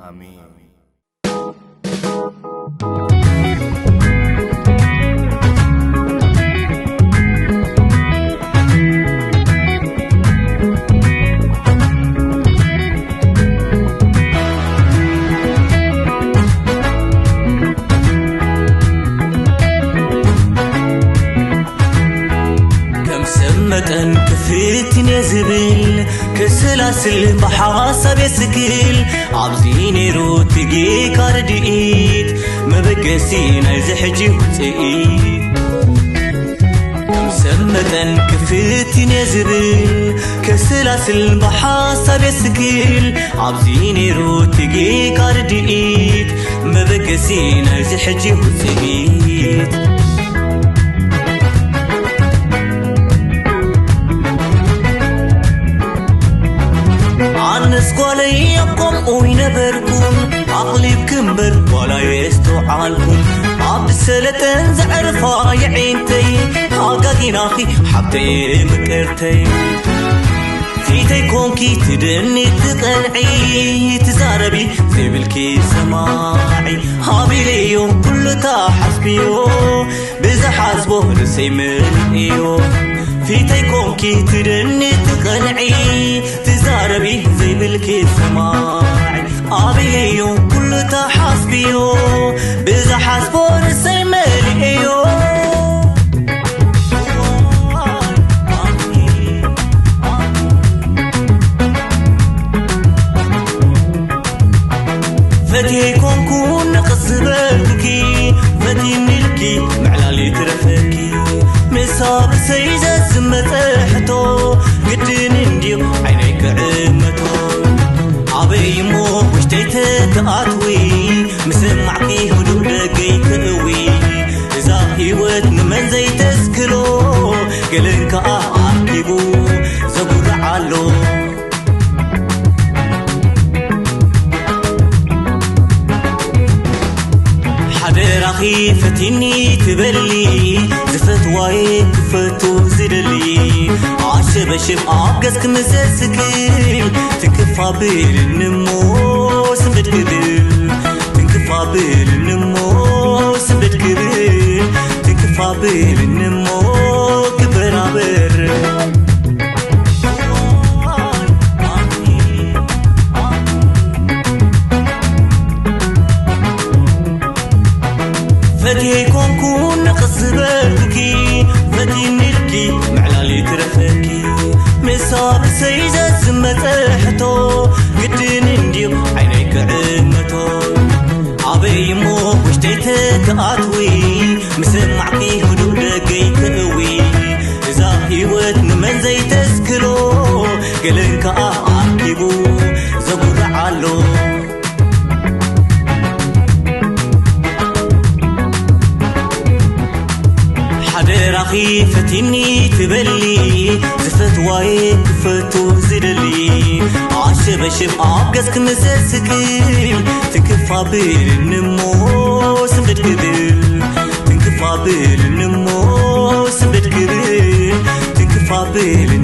ኣሜን። ከም ሰብ መጠን ክፍትን እየ ዝብል፣ ክስላስል ብሓሳብ የስክል። ኣብዚ ነይሩ እቲ ጌጋ ርድኢት፣ መበገሲ ናይዚ ሕጂ ውፅኢት። ከም ሰብ መጠን ክፍትን እየ ዝብል፣ ከሰላስል ብሓሳብ የስክል። ኣብዚ ነይሩ እቲ ጌጋ ርድኢት፣ መበገሲ ናይዚ ሕጂ ውፅኢት። ኣነስ ጓለይ ኣብ ከምኡ ኣይነበርኩን፣ ኣቕሊብኪ እምበር ጓል ኣየስተውዓልኩን። ኣብ ዝሰለጠን ዘዕርፋ የዒንተይ፣ ኣጋጊናኺ ሓብተይ ምቅርተይ። ፊተይ ኮንኪ ትድኒ ትቐንዒ፣ ትዛረቢ ዘይብልኪ ሰማዒ። ሃቢለዮ ኩሉ ተሓስብዮ፣ ብዝሓስቦ ርእሰይ ምልእዮ። ፊተይ ኮንኪ ትድኒ ትቐንዒ፣ ትዛረቢ ዘይብልኪ ሰማዒ። ኣበየዮ ኩሉ ተሓስብዮ፣ ብዝሓስቦ ርእሰይ መሊእዮ። ፈትየ ኮንኩ ንቕስ ዝበልኩኪ፣ ፈቲኒ ኢልኪ ምዕላል ይትረፈኪ። ንሳ ብሰይ ዘዝመጸ ሕቶ፣ ግድን እንድዩ ዓይነይ ክዕመቶ። ኣበይ እሞ ውሽጠይ ተትኣትዊ፣ ምስማዕኪ ህዱእ ደገይ ክእዊ። እዛ ህይወት ንመን ዘይተስክሎ፣ ገለን ከኣ ኣርኪቡ ዘጉርዓሎ። ሓደራኺ ፈቲኒ ትበሊ፣ ዝፈትዋይ ክፈቱ ዝደሊ። ኣሸበሽብ ኣብ ገጽ ክምዘስክል፣ ትንክፍ ኣብልኒ እሞ ስንብድ ክብል። ትንክፍ ኣብልኒ እሞ ስንብድ ክብል። ትንክፍ ኣብልኒ እሞ ክበራበር። ፈትየ ኣይኮንኩን ንቕስ ዝበልኩኪ፣ ፈቲኒ ኢልኪ ምዕላል ይትረፈኪ። ንሳ ብሰይ ዘዝመጸ ሕቶ፣ ግድን እንድዩ ዓይነይ ክዕመቶ። ኣበይ እሞ ውሽጠይ ተትኣትዊ፣ ምስማዕኪ ህዱእ ደገይ ክእዊ። እዛ ህይወት ንመን ዘይተስክሎ፣ ገለን ከኣ ኣርኪቡ ዘጉርዓሎ። ሓደራኺ ፈቲኒ ትበሊ፣ ዝፈትዋይ ክፈቱ ዝደሊ። ኣሸበሽብ ኣብ ገጽ ክምዘስክል፣ ትንክፍ ኣብልኒ እሞ ስንብድ ክብል። ትንክፍ ኣብልኒ እሞ ስንብድ ክብል። ትንክፍ ኣብልኒ